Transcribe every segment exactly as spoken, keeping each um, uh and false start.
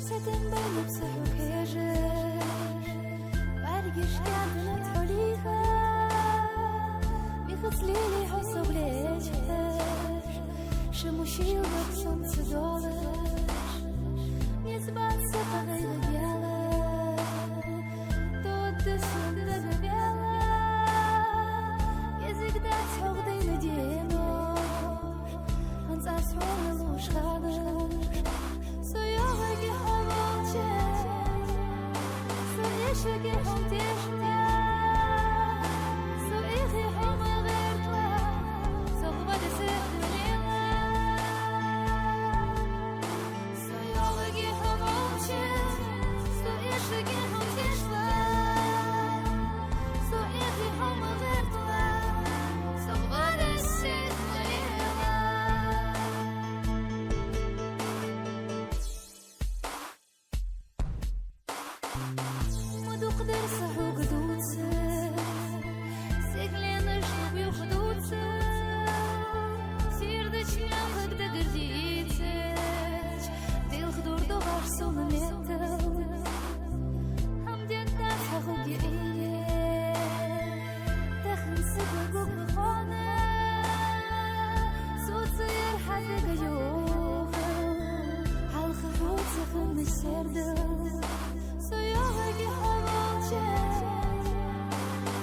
Сатем бай наб са хьу кхежаш, бӀаргашка дина тхьолиха, михац лелий хьо согӀ лечаш, ша мушил вар сона ца долаш, низ бац са тӀа гӀайгӀа бела, тодда сона дага вела, кӀезига дац хьогӀ дайна дено. ХӀанз аз хьона луш ханаш, со йоагӀаргья хьо волча, со эшаргья хьо тешна, со эхаргья хьо ма гӀертала, со гӀадъясаргья хьо лела. Со йоагӀаргья хьо волча, со эшаргья хьо тешна, со эхаргья хьо ма гӀертала, со гӀадъясаргья хьо лела. Ма дукха дар са хьога дувца, сигален шуга юха дувца, сердечка мел хьога дагардийцача, делха дора догӀаш сона меттала. ХӀама деттар хьа хӀуги ийе, тахан са гугу хана, соца яр хьа дага юха, хьалха хьоца хинна сердал. Со йоагӀаргья хьо волча,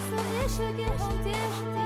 со эшаргья хьо тешна,